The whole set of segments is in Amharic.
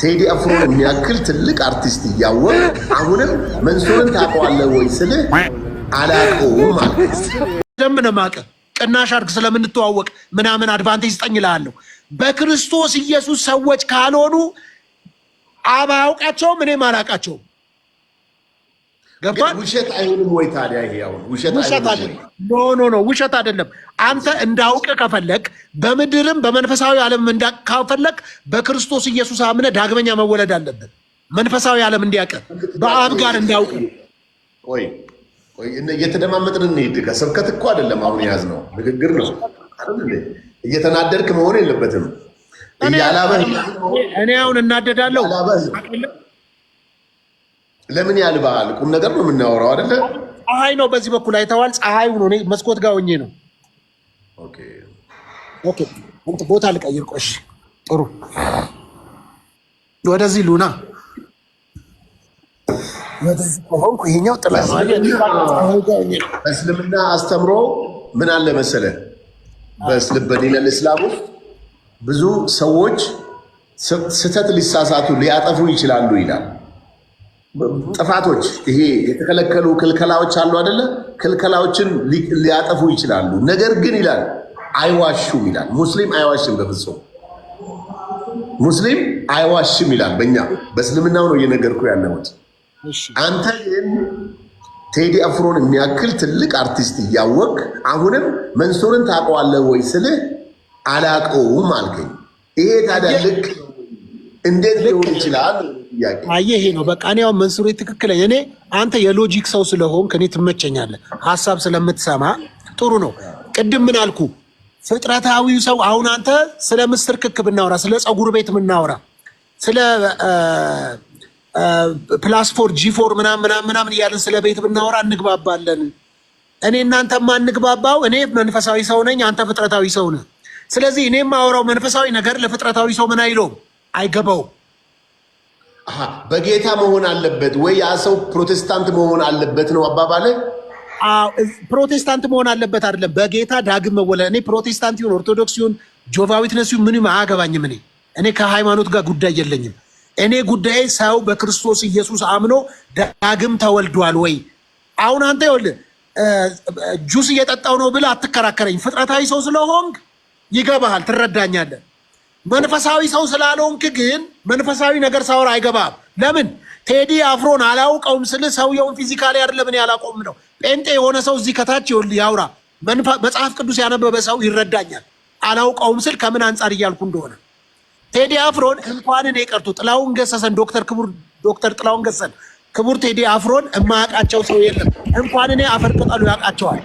ቴዲ አፍሮን የሚያክል ትልቅ አርቲስት እያወቅ አሁንም መንሱርን ታውቀዋለህ ወይ ስልህ አላውቀውም ማለት። ደንብ ነው የማውቅህ። ቅናሽ አድርግ ስለምንተዋወቅ ምናምን advantage ስጠኝ እልሃለሁ። በክርስቶስ ኢየሱስ ሰዎች ካልሆኑ አብ አያውቃቸውም፣ እኔም አላውቃቸውም። ገብቷል? ውሸት አይሆንም ወይ ታዲያ? ይሄ አሁን ውሸት ውሸት አይሆንም ወይ? አይደለም። No, no, no፣ ውሸት አይደለም። አንተ እንዳውቅ ከፈለግ፣ በምድርም በመንፈሳዊ ዓለም እንዳውቅ ከፈለግ በክርስቶስ ኢየሱስ አምነህ ዳግመኛ መወለድ አለብን። መንፈሳዊ ዓለም እንዲያውቅ፣ በአብ ጋር እንዳውቅ። ቆይ ቆይ፣ እየተደማመጥን እንሂድ። ከስብከት እኮ አይደለም አሁን የያዝነው፣ ንግግር ነው አይደል እንዴ? እየተናደድክ መሆን የለበትም። እያላበህ እኔ አሁን እናደዳለሁ። እያላበህ ለምን ያልብሃል? ቁም ነገር ነው የምናወራው አይደለ? ፀሐይ ነው በዚህ በኩል አይተዋል። ፀሐይ ነው። እኔ መስኮት ጋር ሆኜ ነው። Okay፣ እንትን ቦታ ልቀይር። ቆሽ ጥሩ፣ ወደዚህ ሉና፣ ወደዚህ ከሆንኩ ይሄኛው ጥላ ነው። አየህ፣ ፀሐይ ጋር ሆኜ ነው። በእስልምና አስተምሮ ምን አለ መሰለ፣ በዲነል እስላም ውስጥ ብዙ ሰዎች ስህተት ሊሳሳቱ ሊያጠፉ ይችላሉ ይላል። ጥፋቶች ይሄ የተከለከሉ ክልከላዎች አሉ አይደለ? ክልከላዎችን ሊያጠፉ ይችላሉ። ነገር ግን ይላል አይዋሹም ይላል። ሙስሊም አይዋሽም፣ በፍጹም ሙስሊም አይዋሽም ይላል። በእኛ በእስልምናው ነው እየነገርኩ ያለሁት። አንተ ግን ቴዲ አፍሮን የሚያክል ትልቅ አርቲስት እያወቅ አሁንም መንሱርን ታውቀዋለህ ወይ ስልህ አላውቀውም አልከኝ። ይሄ ታዲያ ልክ እንዴት ሊሆን ይችላል? ጥያቄ። አየህ፣ ይሄ ነው በቃ። እኔ አሁን መንሱሬ ትክክለኛ፣ እኔ አንተ የ logic ሰው ስለሆንክ እኔ ትመቸኛለህ፣ ሀሳብ ስለምትሰማ ጥሩ ነው። ቅድም ምን አልኩ? ፍጥረታዊው ሰው፣ አሁን አንተ ስለ ምስር ክክ ብናወራ፣ ስለ ፀጉር ቤት ብናወራ፣ ስለ plus four G four ምናምን ምናምን ምናምን እያለን ስለ ቤት ብናወራ እንግባባለን። እኔ እናንተ ማንግባባው እኔ መንፈሳዊ ሰው ነኝ፣ አንተ ፍጥረታዊ ሰው ነህ። ስለዚህ እኔ የማወራው መንፈሳዊ ነገር ለፍጥረታዊ ሰው ምን አይለውም፣ አይገባውም። አሃ፣ በጌታ መሆን አለበት ወይ ያ ሰው ፕሮቴስታንት መሆን አለበት ነው አባባለ? አዎ፣ ፕሮቴስታንት መሆን አለበት አይደለም፣ በጌታ ዳግም መወለድ። እኔ ፕሮቴስታንት ይሁን፣ ኦርቶዶክስ ይሁን፣ Jehovah Witness ይሁን ምንም አያገባኝም። እኔ ከሃይማኖት ጋር ጉዳይ የለኝም። እኔ ጉዳዬ ሰው በክርስቶስ ኢየሱስ አምኖ ዳግም ተወልዷል ወይ? አሁን አንተ ይኸውልህ ጁስ እየጠጣው ነው ብለህ አትከራከረኝ። ፍጥረታዊ ሰው ስለሆንክ ይገባሃል፣ ትረዳኛለህ። መንፈሳዊ ሰው ስላልሆንክ ግን መንፈሳዊ ነገር ሳወራ አይገባህም። ለምን? ቴዲ አፍሮን አላውቀውም ስልህ ሰውየውን physically አይደለም እኔ አላውቀውም ነው። ጴንጤ የሆነ ሰው እዚህ ከታች ይኸውልህ ያውራ። መጽሐፍ ቅዱስ ያነበበ ሰው ይረዳኛል። አላውቀውም ስል ከምን አንጻር እያልኩ እንደሆነ። ቴዲ አፍሮን እንኳን እኔ ቀርቶ ጥላሁን ገሰሰን፣ ዶክተር ክቡር ዶክተር ጥላሁን ገሰሰን፣ ክቡር ቴዲ አፍሮን የማያውቃቸው ሰው የለም። እንኳን እኔ አፈር ቅጠሉ ያውቃቸዋል።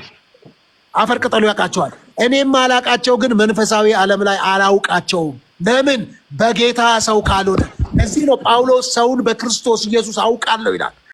አፈር ቅጠሉ ያውቃቸዋል። እኔም አላውቃቸው ግን መንፈሳዊ ዓለም ላይ አላውቃቸውም። ለምን? በጌታ ሰው ካልሆነ። ለዚህ ነው ጳውሎስ ሰውን በክርስቶስ ኢየሱስ አውቃለሁ ይላል።